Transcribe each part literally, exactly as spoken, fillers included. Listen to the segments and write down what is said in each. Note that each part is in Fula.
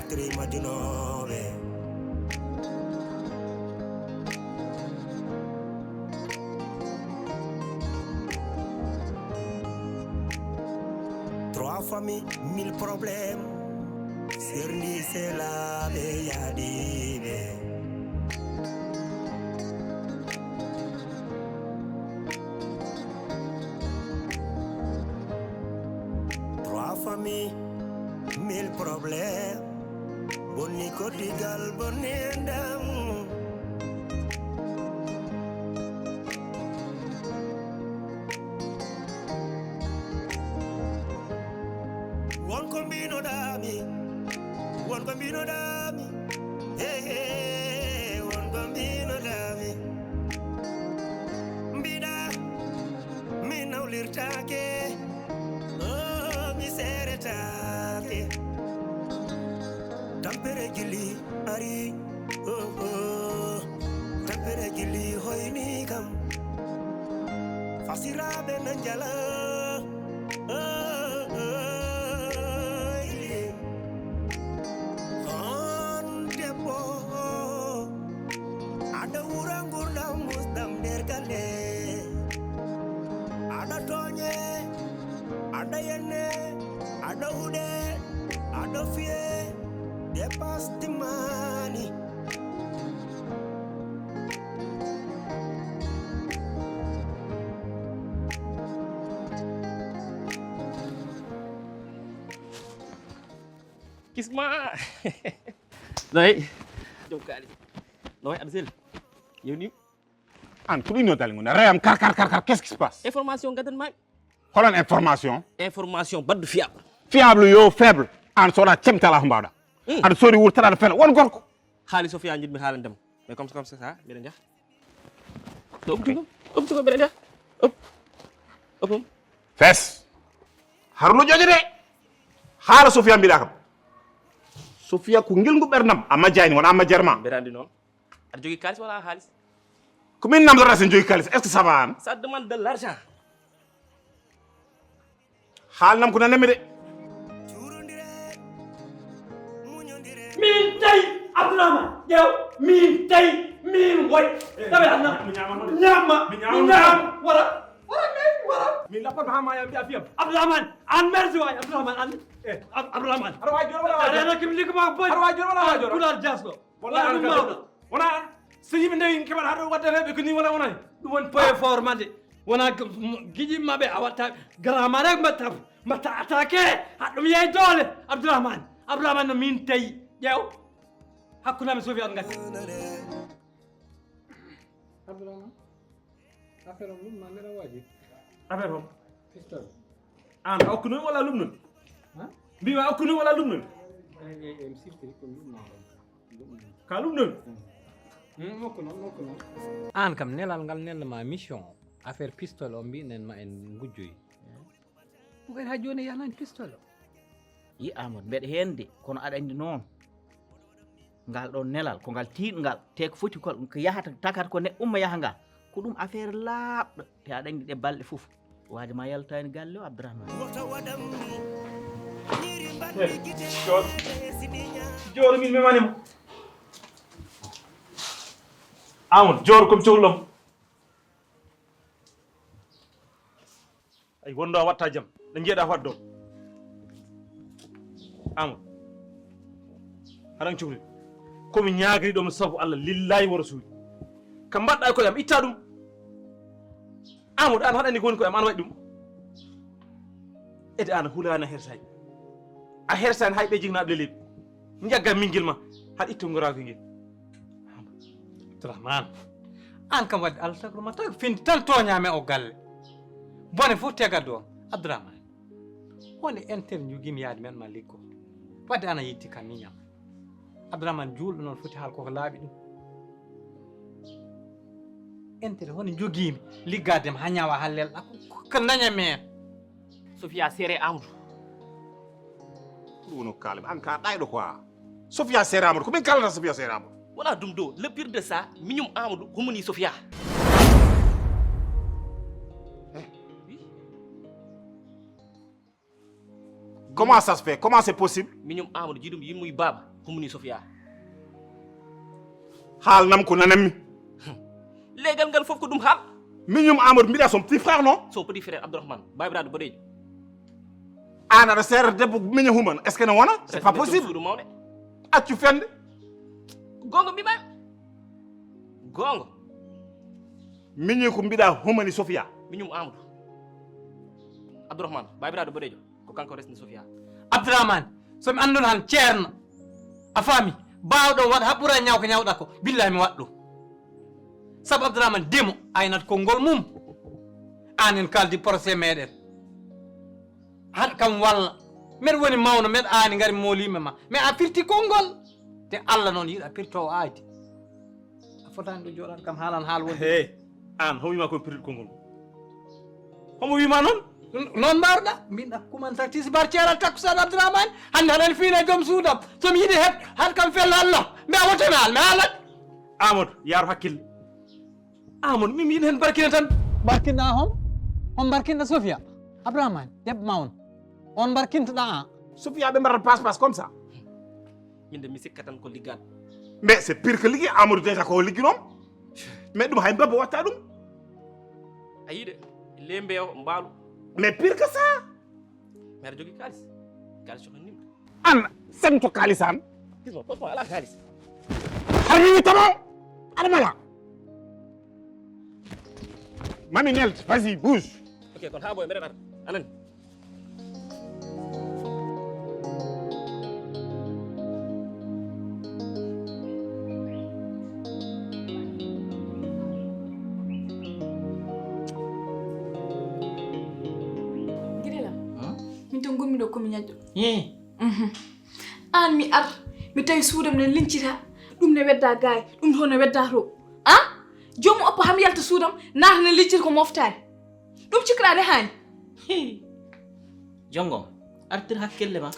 Trima junooɓe. Trois familles, mille problèmes. Serndi selaaɓe yaadiiɓe. Trois familles, mille problèmes. Bonni koddigal, bonni enɗam. Won ko mbinoɗaami, won ko mbinoɗaami. Hey, hey, won ko mbinoɗaami. Mbiɗa mi nawlirtaake, oh, mi seeretaake. Tampere gilli ari, oh, oh. Tampere gilli hoyni kam. Fasiraaɓe na njala, oh, oh, oh. On debbo, aɗa wura ngurdam musdam nder galle. Aɗa tooñe, aɗa yenne, aɗa huɗe, aɗa fiye, dépasse timmaani. Kisma. Noy? Jom kaali. Noy, Abdel? Yewni? An, ko ɗum no dali ngon. Reyam kar, kar, kar, kar. Qu'est-ce qui se passe? Information gaddan ma. Holan information? Information baddu fiable. Fiable yo faible. An soɗa cemtala ko mbawɗa. Hmm. Aɗa sori wurtaɗa aɗa fela. Won gorko. Haali Sofia njiɗmi haalande mo. Mais comme ça, comme ça, ça, mbiɗa jaha. To optugo, optugo mbiɗa jaha. Op. Opum. Fes. Haruna joƴe de. Haala Sofia mbiɗa kam. Sofia ko ngel ngu ɓerdam. A majjani wona a majjere ma. Mbeɗa andi noon. Aɗa jogii kaalis wala haalis? Ko min namdata so jogii kaalis. Est-ce que ça va an? Ça demande de l'argent. Haalnam ko nananmi de. Min tawi Abdourahmane, ƴeew, min tawi, min woy. Tawi Abdourahmane. Mi ñaama noon. Ñaama, mi ñaama mi noon. Ñaama. Wara, wara, kay, wara. Min lappat ma haa ma yam mbiya fiyam. Abdourahmane, an merci waay, Abdourahmane, an. Eh. Ab-, Abdourahmane. Aɗa waawi joɗo wala waawi joɗo? Aɗa waawi joɗo wala waawi joɗo? Wona an. Wona an. So yimɓe ndewi keɓat haɗo waddata ɓe ko ni wona wona. Ɗum woni point fort ma de. Wona g-, m-, giƴi maɓɓe a watta grand ma rek mbatta, mbatta attaqué. Haɗɗum yeey doole. Abdourahmane. Abdourahmane no min tawi. Ƴeew. Hakkunde am e Sofiane ngati. Abdourahmane. Affaire am ɗum ma mbeɗa waaji. Affaire hom? Pistol. An a okkuno wala lumnon? Ha? Mbiwa okkuno wala lumnon? Eyi, eyi, eyi, mi siftiri ko lumnon. Lumnon. Ka lumnon? Hmm, mokko noon, mokko noon. An kam nelal ngal nelnama mission o. Affaire pistol o mbiɗen ma en ngujjoyi. Bukari ha joni yanani pistol o. Yi Amadou, mbeɗa heen de, kono aɗa anndi noon, ngal ɗoon nelal, ko ngal tiiɗngal, te ko foti ko, ko yahata, takata ko neɗɗo umma yaha ngal, ko ɗum affaire laaɓɗo, te aɗa anndi ɗe balɗe fof, waade ma yaltaani galle o, Abdourahmane. Joor, joor min memani mo. Amadou, joor, ko mi cohluɗo mo. Ay, wonɗo a watta jam. Ɗe njiyeɗa ko addo. Amadou. Haɗan cuhri. Ko mi ñaagri ɗo mi sabu Allah lillahi wa rasuli. Ka mbaɗɗa e koye am, itta ɗum. Amadou, an haɗani ko woni koye am, an waɗi ɗum. Ede an hulani a hersani. A hersani hay ɓe jignaɓe leleɓe. Njagga mingel ma. Haɗa itto ngoraagu ngel. Abdourahmane, aan kam wadde Allah tagru ma tag findi tan tooñaa men o galle. Bone fof tegat ɗoon. Abdourahmane, wonde intérêt njogii mi yaade men ma liggo. Wadde ana yitti kam miñam. Abdourahmane juulɗo noon foti haal koko laaɓi ɗum. Intérêt hono njogii mi liggaade ma haa ñaawa haa lelɗa ko, ko, ko daña men. Sofia seere Amadou. Ko ɗum woni ko kaalmi. An ka ɗayɗo quoi. Sofia seere Amadou. Ko min kaalata Sofia seere Amadou. Wala ɗum ɗo. Le pire de ça, miñum Amadou humani Sofia. Eh. Oui. Comment ça se fait? Comment c'est possible? Miñum Amadou jiɗum yimmuy baaba humni Sofia. Haalnam ko nanammi. Legal ngal fof ko ɗum haal. Miñum Amadou mbiɗa son petit frère, non? So petit frère Abdourahmane, baabiraaɗo boɗeejo. An aɗa seera debbo miña humana. Est-ce que no wona? C'est pas possible. Suudu mawɗe. Accu fende. Goonga mbiɗa. Goonga. Miñi ko mbiɗa humani Sofia. Miñum Amadou. Abdourahmane, baabiraaɗo boɗeejo. Ko kanko resni Sofia. Abdourahmane, so mi anndun han ceerno, a faami, baawɗo waɗ haɓɓura ñaw ko ñawɗa ko, billahi mi waɗ ɗum. Sabu Abdourahmane demo aynat konngol mum. Anen kaldi procès meɗen. Han kam walla. Meɗa woni mawno, meɗa aani ngari moolima ma. Mais a firti konngol. Te Allah noon yiɗa firtoowo aadi. A fotaani ɗo jooɗaade kam haalan haal woni. He, aan, homo wiima ko pirɗi konngol? Homo wiima noon? Noon mbaawɗa? Min ɗa kuman sa tisibar ceeral takkusaan Abdourahmane. Hannde haɗani fiina joom suudam. So mi yiɗi het, hat kam fella Allah. Mbe a wotana al, mi haalat. Amadou, yaaro hakkille. Amadou, min mi yiɗi heen barkina tan. Barkinɗa hom? Hom barkinɗa Sofia? Abdourahmane, debbo ma on. On barkintoɗa an. Sofia ɓe mbaɗata pas pas comme ça. Min de mi sikka tan ko liggal. Mais c'est pire que liggi, Amadou déjà ko liggi noon. Mais ɗum hay mbabba watta ɗum. A yiɗe lembe o mbaalu. Mais pire que ça. Mbeɗa jogii kaalis. Kaalis ko nimɗo. An, sento kaalis an. Gis ma, poste ma alaa kaalis. Har mi tama. Aɗa mala. Mami nelt, vas-y, bouge. Ok, kon haa boy, mbeɗa ar. Anan. Giɗela. Hmm? Min tan gonmi ɗo komi ñaƴƴo. Eh. Mhm. An mi ar, mi tawi suudam ne lincita, ɗum ne wedda gaay, ɗum to ne wedda to. Ah? Joomum oppo ham yalta suudam, naata ne lincita ko moftaani. Ɗum cikkaɗa ne haani. Hii. Jongom, artir hakkille ma.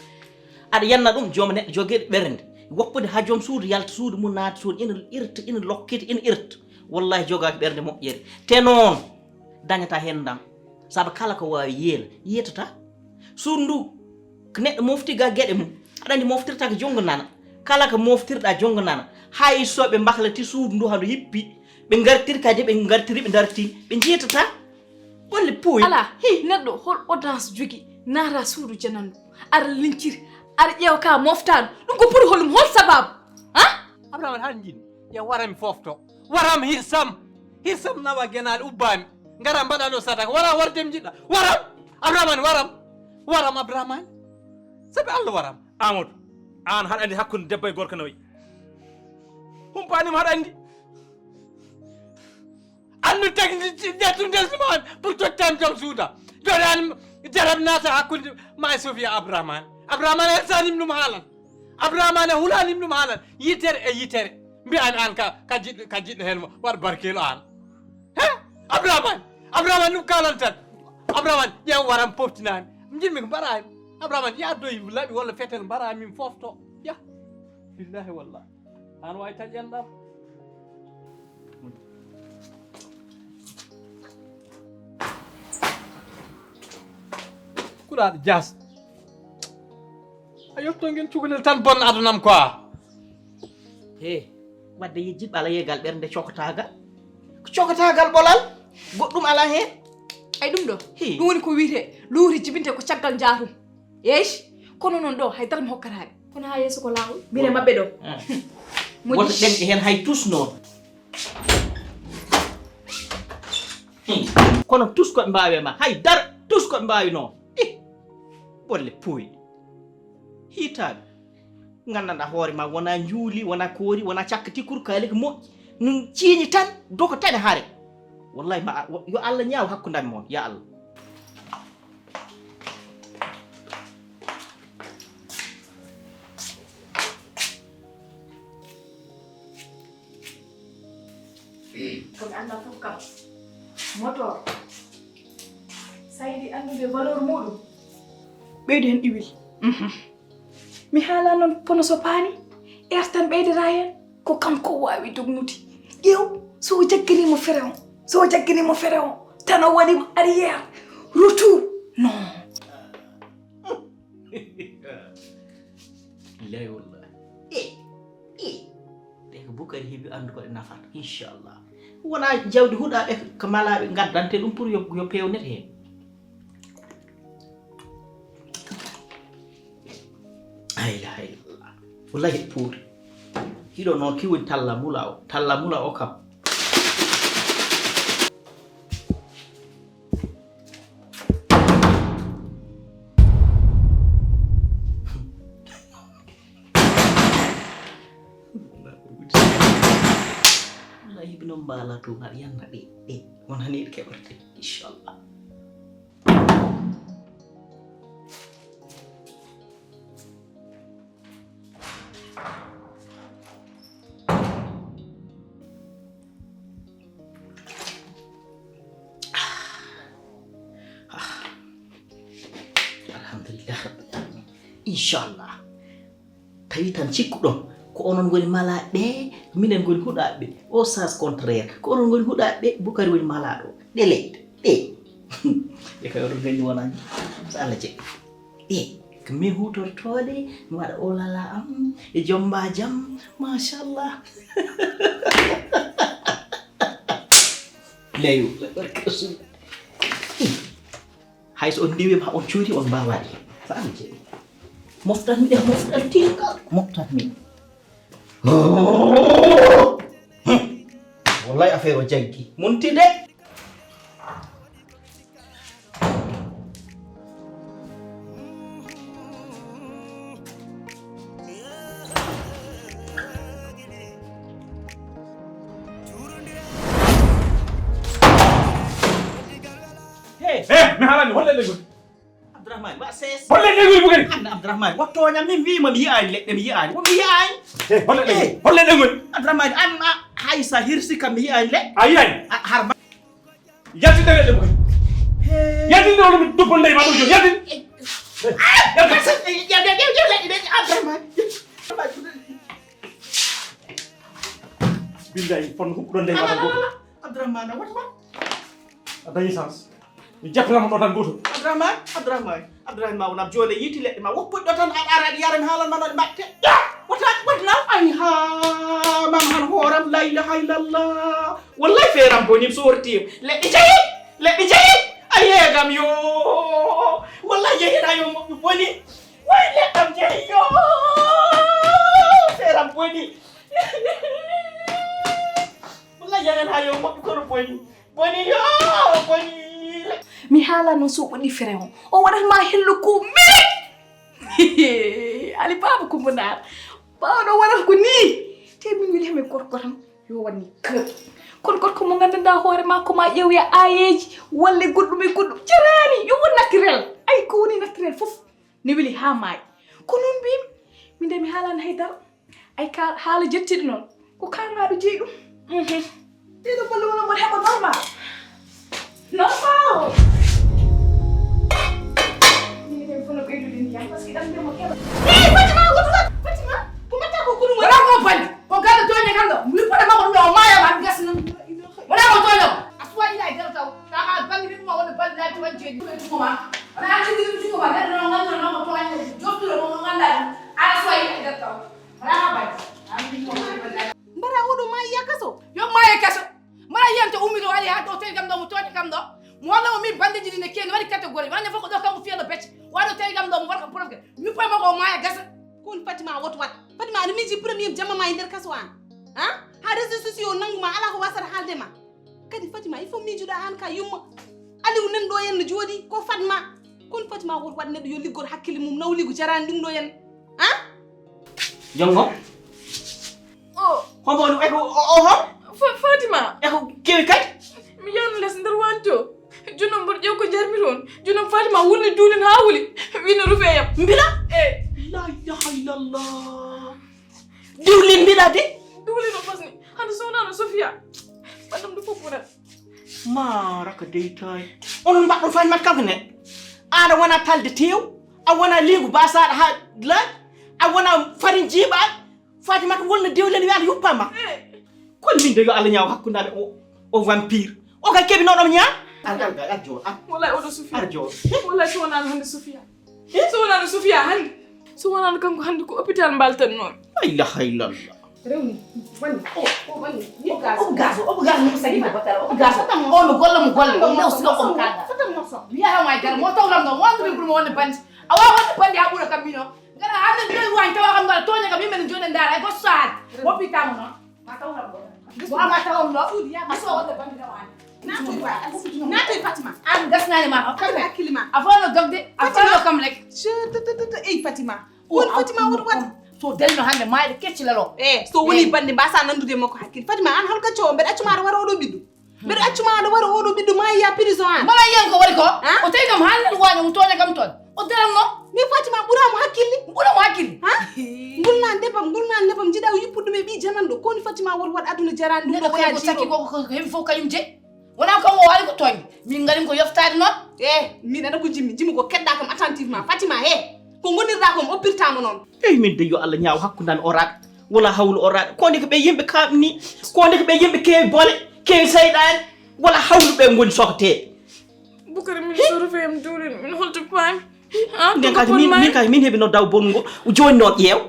Aɗa yanna ɗum joom neɗɗo jogiiɗo ɓernde. Woppude ha joom suudu yalta suudu mum naata suudu ina irta, ina lokkita, ina irta. Wallahi jogaaki ɓernde moƴƴere. Te noon dañata heen ndam. Sabu kala ko waawi yeela, yeetata. Suudu ndu ko neɗɗo mofti ga geɗe mum. Aɗa anndi moftirta ko junngo nana. Kala ko moftirɗa junngo nana. Hay so ɓe mbahlati suudu ndu hano hippi, ɓe ngartiri kadi, ɓe ngartiri, ɓe dartini, ɓe njeetata. Golle pooyi. Alaa, hey, neɗɗo hol audace jogi naata suudu janandu, ara linciri, ara ƴeewa ka moftaandu. Ɗum ko pour holum, hol sababu? Ha? Abrahama, han jiɗmi. Ƴeew, waram mi fofto. Waram hirsam. Hirsam nawa genaale ubbaami. Ngara mbaɗa ɗo sadaka. Wara warde mi jiɗɗa. Waram. Abrahama, waram. Waram, Abrahama. Sabi Allah, waram. Amadou, aan haɗa anndi hakkunde debbo e gorko no wayi. Humpaani mo haɗa anndi. Annu tagi ƴettu ndesnuma an pour tottan joom suuda. Joni an jarab naata hakkunde ma e Sofia Abrahama. Abrahama en sanim ɗum haalan. Abrahama ne hulanim ɗum haalan. Yitere e yitere. Mbiyan an ka, ka jiɗɗo, ka jiɗɗo heen mo. Waɗ barkeelo an. He? Abrahama, Abrahama ɗum kalan tan. Abrahama ƴeew waran poftinani. Jiɗmi ko mbaɗa hen. Abrahama ya doyi laɓi walla fetel mbaɗa min fofto. Ya. Billahi wallahi. An wawi taƴen ɗam. Kuɗaɗo jas. A yotto ngel cukalel tan bon adunam quoi. He, wadde yejjit ɓala yegal ɓernde cokotagal. Ko cokotagal ɓolal, goɗɗum ala hen. Ay ɗum ɗo, He. Ɗum woni ko wiyete luure jibinte ko caggal njaatum. Yeesh, kono noon ɗo hay dara mi hokkataɓe. Kono haa yeeso ko laawol. Mine maɓɓe ɗo. Ah. Moƴƴi. Wonde ɗen e heen hay tus noon. Hmm. Kono tus ko ɓe mbaawi e ma. Hay dara tus ko ɓe mbaawi noon. Ih. Bolle pooyi. Hiitaaɓe. Nganndanɗaa hoore ma wona njuuli, wona koori, wona cakka tikkur, kaali ko moƴƴi. Nun ciiñi tan, doko tan e hare. Wallahi ma, yo Allah ñaaw hakkunde am e mon, ya Allah. Ko mi anndaa fof kam. Motor. Sa yiɗi anndude valeur muɗum, ɓeydu heen huile. Mhm. Mi haala noon, kono so paani, air tan ɓeydata heen. Ko kanko waawi dognude. Ƴeew, so o jagginii mo frein, so o jagginii mo frein, tan o waɗi mo arrière, retour. Non. Lay wallahi. E, e. Ɗe ko Bukari heɓi anndu ko ɗe nafata, inchallah. Wona jawdi huɗaaɓe ko malaaɓe ngaddante ɗum pour yo, yo peewnet heen. La ilaha illallah. Wallahi eɗe poori. Hiɗo noon ki woni talla mula o. Talla mula o kam. Wallahi, hino mbaala to ngal yanna ɗe, ɗe. Won hani ɗe keɓata, inchallah. Alhamdulillah rabbil alamin. Inchallah. Tawi tan cikkuɗon ko onon ngoni malaaɓe ɓe, minen ngoni huɗaaɓe ɓe. Au sens contraire, ko onon ngoni huɗaaɓe ɓe, Bukari woni malaaɗo o. Ɗe leyɗe, ɗe. Ɗe kay oɗon nganndi wonani. So Allah jaɓi. Ɗe, ko min huutortooɗe, mi waɗa olala am, e jomba jam, machallah. Leyo, barka Rasul. Hay so on ndiwi ma on cuuri, on mbaawaani. Faami je. Moftan mi ɗe, moftan tinka, moftan mi. Wallahi affaire o jaggi. Munti de. Hey, hey, mi haalani, holle ɗe ngoni? Abdourahmane, wa ses. Holle ɗe ngoni Bukari? An Abdourahmane, wa tooña min wiima mi yi'aani leɗɗe, mi yi'aani. Wa mi yi'aani. Hey, holle ɗe ngoni? Hey. Holle ɗe ngoni? Abdourahmane, an a, hay sa hirsi kam mi yi'aani leɗɗe. A yi'aani? A, har ma. Yaltinde leɗɗe Bukari. Hey. Yaltinde wala mi duppo ndey ma ɗo joni. Yaltinde. Hey. Ah, yaltinde. Yaltinde, yaltinde, yaltinde, Abdourahmane. Billahi, fon huɓɓuɗo ndey ma ɗo. Ala, ala, ala. Abdourahmane, a wota ma. A dañi chance. Mi jeppanama ɗo tan gooto. Abdourahmane, Abdourahmane, Abdourahmane, ma wona joole yiiti leɗɗe ma woppuɗo tan aɗa ara aɗa yara mi haalan ma no ɗe mbaɗte. Wata, wata na. Ay ha, man han hooram, la ilaha illallah. Wallahi feeram bonim sortim. Leɗɗe jayi, leɗɗe jayi. Ay yeegam yo. Wallahi yehi hen ayo moƴƴu boni. Way leɗɗam jayi yo. Feeram boni. Wallahi yehi hen ayo moƴƴu kono boni. Boni yo, boni. Mi haala noon so o waɗi fere o. O waɗat ma hello ko mili. Ali Baba Kumba Naar. Ɓaawo ɗo waɗat ko ni. Te min weli hami gorko tan. Yo waɗ ni kër. Kono gorko mo nganndanɗaa hoore ma ko ma ƴeewoya aayeeji walla goɗɗum e goɗɗum. Jaraani. Yo waɗ naturel. Ay ko woni naturel fof. Ne weli haa maayi. Ko noon mbiymi. Min de mi haalaani hay dara. Ay ka haala jettiɗo noon. Ko kaŋŋaaɗo jeyi ɗum. Mhm. Ɗiɗo bolle wona mboɗo heɓa normal. Normal. Min kay fof no ɓeydude ndiyam, parce que ɗam nde mo keɓa. Hey, Fatima, what, what? Fatima, ko mbaɗta ko kunu wona ko balli. Ko galle tooñe kam ɗo. Mi fota ma ko ɗum ɗo, o maaya ma, mi gasna. Wona ko tooño. A suwa ila e dara taw. Tawa balli mi ɗum wona balli laabi tuwan jeeɗi. Ɗum ɗum ma. Wona an tigi ɗum jugo ma. Neɗɗo no ngannduno noon ko tooñe. Jotturo mo nganndaa ɗum. Ana suwa ila e dara taw. Wona ko balli. An ɗum ko balli. Mbara oɗo maayi ya kaso. Yo maaye kaso. Mara yiyam to ummi ɗo ari haa ɗo tawi kam ɗo mo tooñi kam ɗo. Mo walla o min bandeji ɗi ne keeni waɗi catégorie. Wande fof ko ɗo kam o fiyano becce. Waɗo tawi kam ɗo mo waɗa ko prof. Mi poy makko o maaya gasa. Kun Fatima wot wat. Fatima aɗa miiji premier jamma ma e nder kaso an. Ha? Ha réseaux sociaux nangu ma ala ko wasata haalde ma. Kadi Fatima il faut miijuɗa an ka yumma. Aliou nan ɗo henno jooɗi ko Fatma. Kun Fatima wot wat neɗɗo yo liggor hakkille mum nawligu jarani ɗum ɗo henno. Ha? Jonngo? O. Hombo woni eko o, o hon? Fa-, Fatima. Eko kewi kadi? Mi yanu les nder wanto. Junum mboɗo ƴeew ko jarmi toon. Junum Fatima wulni duulin haa wuli. Wino rufe yam. Mbila? Eh. La ilaha illallah. Diwlin mbila de? Duulin o fosni. Hande sownano Sofia. Ɓandam ɗo fof bonat. Maara ka deytaay. Onon mbaɗɗo Fatima kanko ne. Aɗa wona talde tew. A wona liigu basaɗo ha laaj. A wona farin jiiɓa. Fatimata wonna dewlel wiyaata yuppama. Eh. Kono min de yo Allah ñaaw hakkunde amen o, o vampire. O ka keɓi noɗom ñaa. Ar, ar, ar, ar joor, ar. Wallahi oɗo Sofia. Ar joor. Wallahi so wonano hande Sofia. Eh? So wonano Sofia hande. So wonano kanko hannde ko hôpital mbaltannoon. La ilaha illallah. Rewni, woni, o, o, woni, ni gaz. Omo gaz, omo gaz, mo sagi mo batara, omo gaz. O, mo golla, mo golla, o, mo silo, o, mo kada. Wiya haw may dara, mo tawlam no, wonde min ɓurmo wonde bandi. A wawa wonde bandi ha ɓura kam mino. Ngara hande joyi wani tawa kam ngara toña kam yimɓe ne joni ndara, ay goto sahat. Mo pitamo noon. Ma tawlam ɗo. Mo ama tawam ɗo. Suudu, ya, ma so wonde bandi na wani. Natoy Fatima. An gasnani ma. Kam hakkille ma. A fano dogde, a fano kam rek. Ey Fatima. Won Fatima woto wat. So delno hande mayde kecci lalo. E so woni bande mbasa nandude makko hakkille. Fatima, an hol kacco o mbeɗa accuma aɗa wara oɗo ɓiɗɗo. Mbeɗa accuma aɗa wara oɗo ɓiɗɗo ma yiya prison an. Mbala yiyan ko waɗi ko? O tawi kam haalal waño mo tooña kam toon. O daranno. Min Fatima ɓuramo hakkille. Ɓuramo hakkille. Ha? Ngulna nebam, ngulna nebam jiɗa o yippude ɗum e ɓi jananɗo. Koni Fatima woto wat aduna jarani ɗum ɗo. Neɗɗo kala ko sakki ko heɓi fof kañum jeyi. Wona ko o ari ko tooñde. Min ngarin ko yoftade noon. E min aɗa ko jimmi, jimmi ko keɗɗa kam attentivement. Fatima he. Ko gonirɗa ko mi oppirtama noon. Eyi min de yo Allah ñaaw hakkunde an oraɓe wala hawlu oraɓe. Ko nde ko ɓe yimɓe kaɓni, ko nde ko ɓe yimɓe kewi bone, kewi seyɗani, wala hawlu ɓe ngoni sohte. Bukari min sorofeyam duurin min holto paami. Nden kadi min min kadi min heɓi noddaw bonngo joni noon ƴeew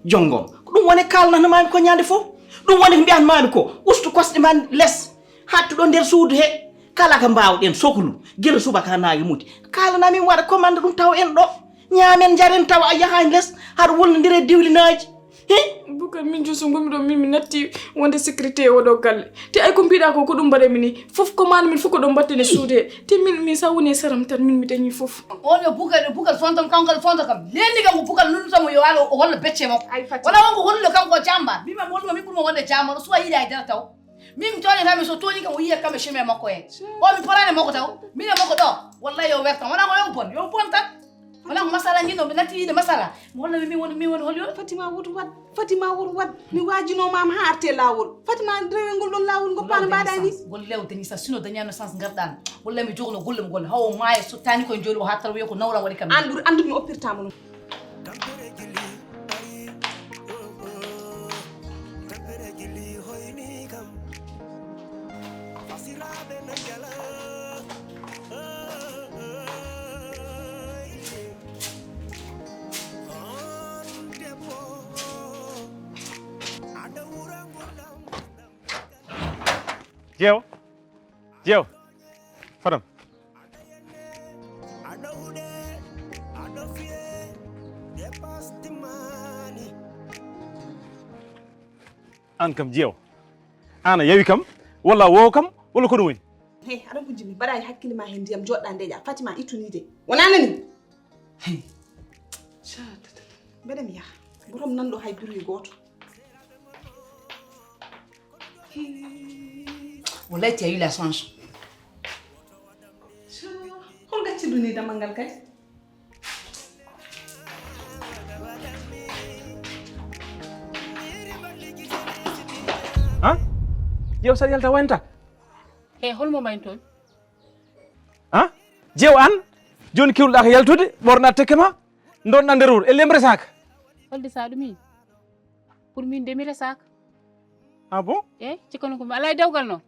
jonngo ko ɗum woni kalnatnomami ko ñande fof. Ɗum woni ko mbiyanmami ko ustu kosɗe ma les. Hattuɗo nder suudu he kala ko mbawɗen soklu gila subaka ha nange muti. Kalana min waɗa commande ɗum taw en ɗo ñamen jaren taw a yahani les haɗa wulnodira e diwlinaji. Hi. Bukar min joni so ngomi ɗo min mi natti wonde sécurité e oɗo galle te ay ko mbiɗa ko ko ɗum mbaɗanmi ni fof commande min fof ko ɗo mbatten e suudu he te min min sa woni e saram tan min mi dañi fof. On yo Bukar Bukar fontam kanko kala fonta kam lenni kam ko Bukar lullutamo yo ala o holla becce makko. Wala wonko holluɗo kanko o jamma mbima mi holluɗo min ɓurmo wonde jamma ɗo suwa yiɗa e dara taw. Min mi tooñata mi so tooñi kam o yiya kam e chemin makko he. O mi porani makko taw min e makko ɗo. Wallahi yo wertan wona ko yo bon yo bon tan. Wona ko masala ni no ɓe natti yiide masala. Mi holla mi woni mi woni hol yo. Fatima woto wat. Fatima woto wat. Mi wajinoma ma ha arte lawol. Fatima rewel ngol ɗon lawol ngol paano mbaɗa ni. Ngol lew dañi sa sino dañano sens garɗan. Wallahi mi jogno golle mo golle hawo maayo so tani koye joni o hattar wiya ko nawlam waɗi kam. An ɓuri andude mi oppirtama ɗum. Tampere gili, oh, oh. Tampere gili hoyni kam. Fasiraɓe no jala. Oh, oh, oh, yeah. On debbo, aɗa wura ngurdam. Jeew. Jeew. Fadam. An kam jeew. An a yawi kam walla a wowa kam walla ko ɗum woni? He aɗa ko jimmi mbaɗani hakkille ma he ndiyam joɗɗa ndeƴa Fatima ittunide wona nani? He. Mbeɗa mi yaha gotom nanɗo hay bruit goto. Wallahi tu as eu la chance. Hol gacciɗo ni dammal ngal kadi? Ha? Jeew saɗa yalta wanta. He holmo mayntoon? Ha? Jeew an? Jooni kewluɗa ko yaltude ɓorna tekke ma ndonɗa nder wuro e lemre saaka. Holde sa ɗumi? Pour min de mi resaka. Ah bon? Eyi cikkano ko mi alaa e dewgal noon.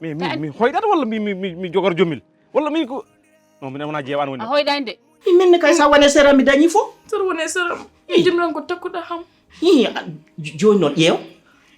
Mi mi mi hoyɗat walla mi mi mi jogor jomil walla min ko non min wona jeewan woni. A hoyɗani de. Min ne kay sa wone sera mi dañi fo. Sera wone sera. Jimran ko takkuɗa ham. Hi joni noon ƴeew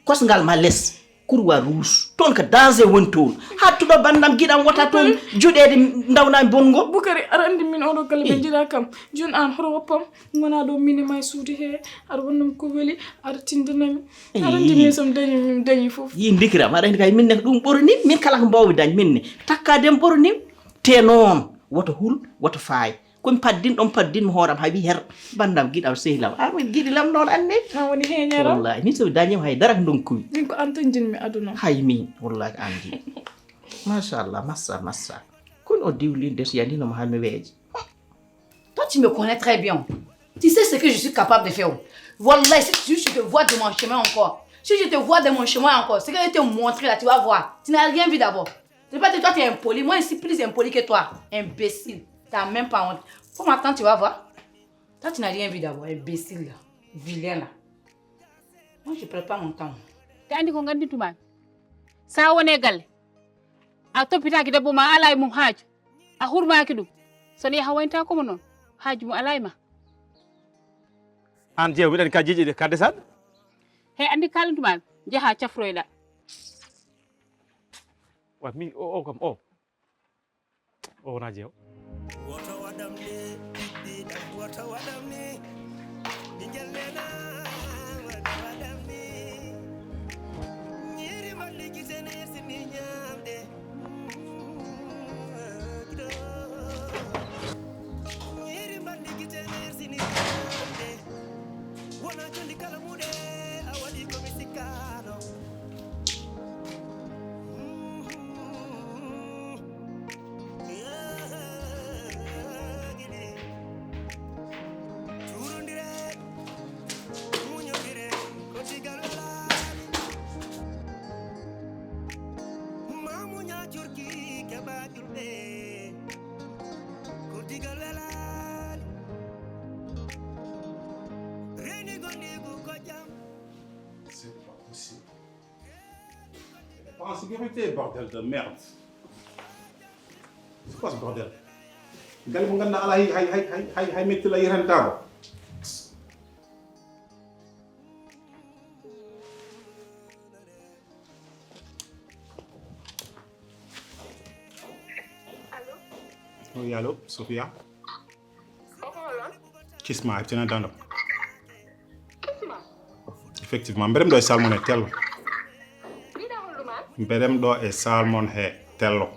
kosngal ma les. Kurwa rouge toon ko danger woni toon. Hattuɗo bandam giɗam wota toon juɗeede ndawnami bonngo. Bukari aɗa anndi min oɗo galle ɓe njiɗa kam. Jooni aan hoto woppam ngona ɗo min e ma e suudu he aɗa wonnam ko weli aɗa tindanami. Aɗa anndi min somi dañi min dañi fof. Yi ndikiram aɗa anndi kay min ne ko ɗum ɓoronim min kala ko mbawmi dañ min ne takkadem ɓoronim. Te noon woto hul woto faay. Komi paddin ɗon paddin mi hooram hawi her bandam giɗam sehlam a min giɗi lam noon anne. An woni heñere wallahi min somi dañima hay dara ko donkumi. Min ko an tan jinmi aduna. Hay min wallahi ko an jiɗi. Machallah massa massa. Kono o diwlinde so yanino mo hami weeji. Toi tu me connais très bien. Tu sais ce que je suis capable de faire. Wallahi si tu, tu te vois de mon chemin encore si je te vois de mon chemin encore ce que je te montre là tu vas voir tu n'as rien vu d'abord. C'est pas que toi, t'es impoli. Moi, je suis plus impoli que toi. Imbécile. T'as même pas honte. Pour ma tante, tu vas voir. Toi, tu n'as rien vu d'abord. Imbécile, là. Vilain, là. Moi, je perds pas mon temps. Te andi ko ngandintumami sa wone galle a toppitaki debbo ma ala e mum haaju a hurmaki ɗum sono yaha wayntako mo noon. Haaju mo alaa e ma. Aan Jeew, mbiɗa anndi ka jiiƴi de, ka desaɗ. He anndi kalantuma, njaha cafroyɗa. Wa mi, o, o kam, o. O wona Jeew. Woto waɗam ni, ɓiɗɗiɗa, woto waɗam ni. Ɓinngel nena, woto waɗam ni. Ñiiri mballi gite ne sini ñaamde. Iri mballi gite ne sini ñaamde. Wona jondi kala muɗe a waɗi ko mi sikkaano. Giɗi. Cuurondire, muñondire, ko digal welaani. Ma muña curki keɓa julɓe. Ko digal welaani. Reeni gondigu ko jam. C'est pas possible. En sécurité, bordel de merde. C'est quoi ce bordel? Galle mo ngannduɗaa alaa hay, hay, hay, hay, hay, hay metti la yirantaago. Oui, allô, Sofia? Kisma, a heɓtini tan ɗo. Effectivement, mbeɗem ɗo e salmon he tello. Mbeɗem ɗo e salmon he tello.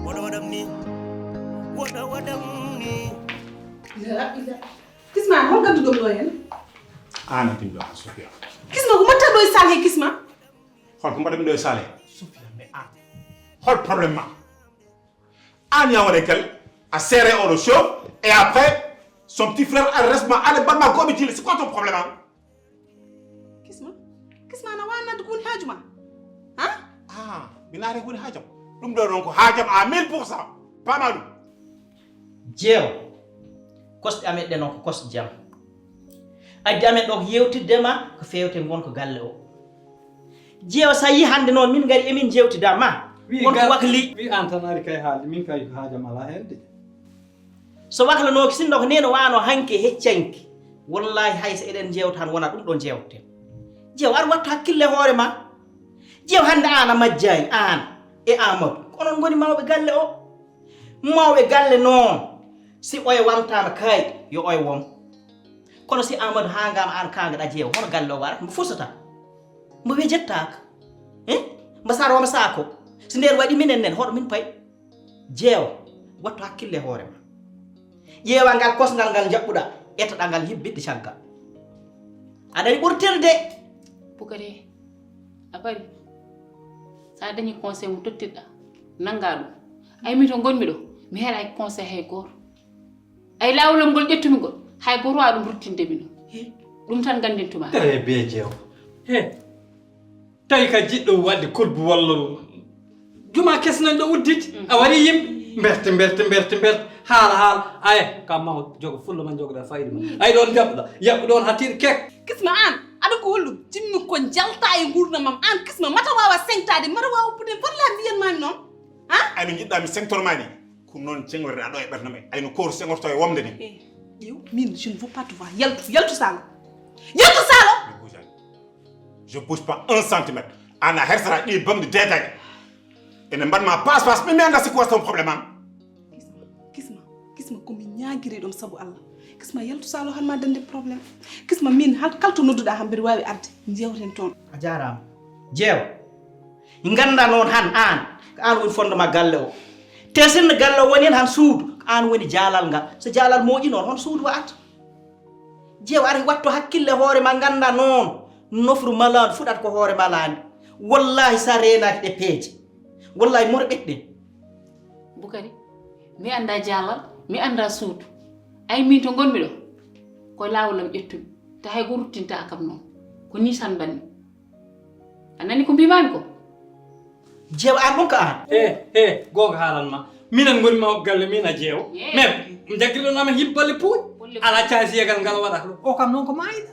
Woɗa waɗam ni. Woɗa waɗam ni. Kisma, hol gadduɗo ɗo hen? An a timɗo an, Sofia. Kisma, ko mbatta ɗo e sal he, Kisma? Hol ko mbaɗami ɗo e sal he? Sofia, mais an, hol problème ma? An, ya wona e kal, a serré oɗo chauve, et après, son petit frère a resma, aɗa mbaɗma goɓe jille, c'est quoi ton problème, hein? Kisma, Kisma, na wanna ko woni haaju ma? Ha? Ah, mi naati ko woni haajam. Ɗum ɗo noon ko haajam à mille pour cent. Paama ɗum. Jeew, kosɗe amen ɗe noon ko kosɗe jam. Addi amen ɗo ko yewtidde ma ko fewte ngonka galle o. Jeew, so a yii hannde noon min ngari emin njewtida ma. Wi won ko gar-, wakli. Wi an tan ari kay haalde, min kay ko haajam alaa heen de. So waklanooki sinno ko neene wano hanki heccanki. Wallahi hay so eɗen njewta tan wona ɗum ɗo njewten. Jeew, ar wattu hakkille hoore ma. Jeew, hannde an a majjaani, an e Amadou. Ko onon ngoni mawɓe galle o. Mawɓe galle noon, si oye wamtaama kay, yo oye wom. Kono si Amadou haangaama an kaangaɗa Jeew, hono galle o warata? Mbo fusata. Mbo wejettaaka. Eh? Mbo sarwa mbo saako. Si ndeen waɗi minen nen, hoɗo min pay? Jeew, wattu hakkille hoore ma. Ƴeewa ngal kosngal ngal njaɓɓuɗa, etoɗa ngal yibbidde caggal. Aɗa ari ɓurtel de. Bukari, a bari. Sa dañi conseil mo tottirɗa, nanga ɗum. Ay mi to ngonmi ɗo, mi heɗaki conseil hay goto. Ay laawol am ngol ƴettumi ngol, hay goto wawa ɗum ruttinde mi ɗum. He. Ɗum tan gandintuma. Très bien, Jeew. He. Tawi ka jiɗɗo waɗde kolbu walla juma kesnan ɗo udditi. Mm. A wari yimɓe. Mberte, mberte, mberte, mberte. Haala, haala. Aye, ka maw jogo fullo man jogoɗa fayida ma. Mm. Ay ɗon jaɓɗa. Yaɓɓu ɗon hattir kek. Kisma an, aɗa ko holɗum? Timmi ko jalta e ngurnam am. An Kisma, mata wawa señtade, mata wawa uppude. Fotla mbiyan mami noon. Ha? Ay min jiɗɗa mi señtor ma ni. Ko noon ceŋorɗa ɗo e ɓernde men. Ay no koor seŋorto e womde ni. Eh, ƴeew, min, je ne veux pas te voir. Yaltu, yaltu salo. Yaltu salo! Mi bouge. Je bouge pas un centimètre. An a hersata ɗi bamɗi deedaani. Ene mbaɗma passe passe, min mi annda c'est quoi ton problème, hein? Kisma, Kisma, Kisma, ko mi ñaagiri ɗum sabu Allah. Kisma, yaltu salo han ma dañde problème. Kisma, min hal kala to nodduɗa han mbeɗa waawi arde. Njewten toon. A jaaraama. Jeew. Ngannda noon han aan, ko aan woni fondement galle o. Te sinno galle o woni heen han suudu, ko aan woni jaalal ngal. So jaalal mooƴi noon, hono suudu wa'ata? Jeew, ari wattu hakkille hoore ma, ngannda noon nofru malaandu fuɗata ko hoore malaandu. Wallahi, so a reenaaki ɗe peeje, wallahi, morɓet ɗen. Bukari, mi annda jaalal, mi annda suudu. Ay, min to ngonmi ɗo, ko laawol am ƴettumi. Te hay go ruttinta kam noon. Ko ni tan mbanmi. A nani ko mbimami ko? Jeew, an ɗum ko an. He, he, googa haalan ma. Minen ngoni mawɓe galle, min a Jeew. Ye. Mais, jaggirɗon amen hibballe puuɗi. Bolle puuɗi. Ala caay si yegal ngal waɗata ɗo. O kam noon ko maayɗa.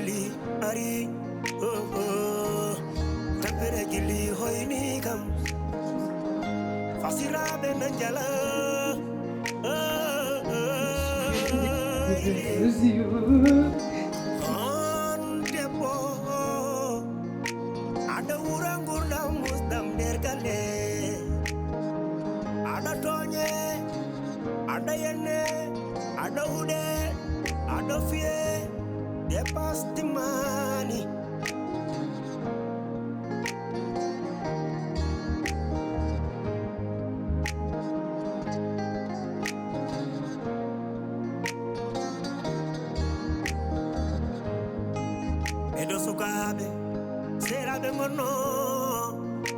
gili ari. Oh, oh. Tampere gili hoyni kam. Fasiraɓe na njala. Oh, oh, oh. On debbo. Aɗa wura ngurdam musɗam nder galle. Aɗa tooñe, aɗa yenne, aɗa huɗe, aɗa fiye, dépasse timmaani. Ɓe ɗo sukaaɓe, seeraaɓe ngonno,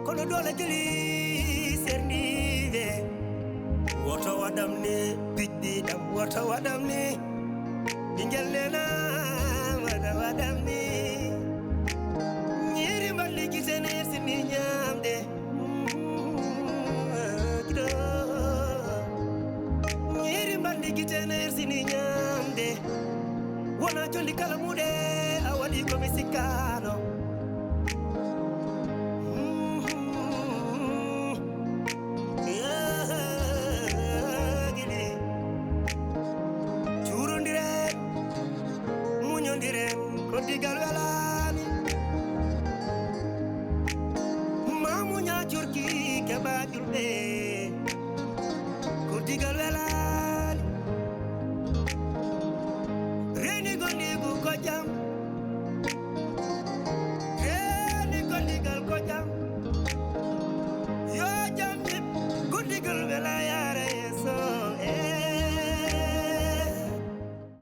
kono doole gili serniiɓe. Woto waɗam ni, piɗɗi ɗam, woto waɗam ni. Ɓingel nena, woto waɗam ni. Ñiiri mballi gite nersini ñaamde. Mm, giɗo. Ñiiri mballi gite nersini ñaamde. Wona jolli kala muɗe, a waɗi ko mi sikkaano. Mm, Girl, wela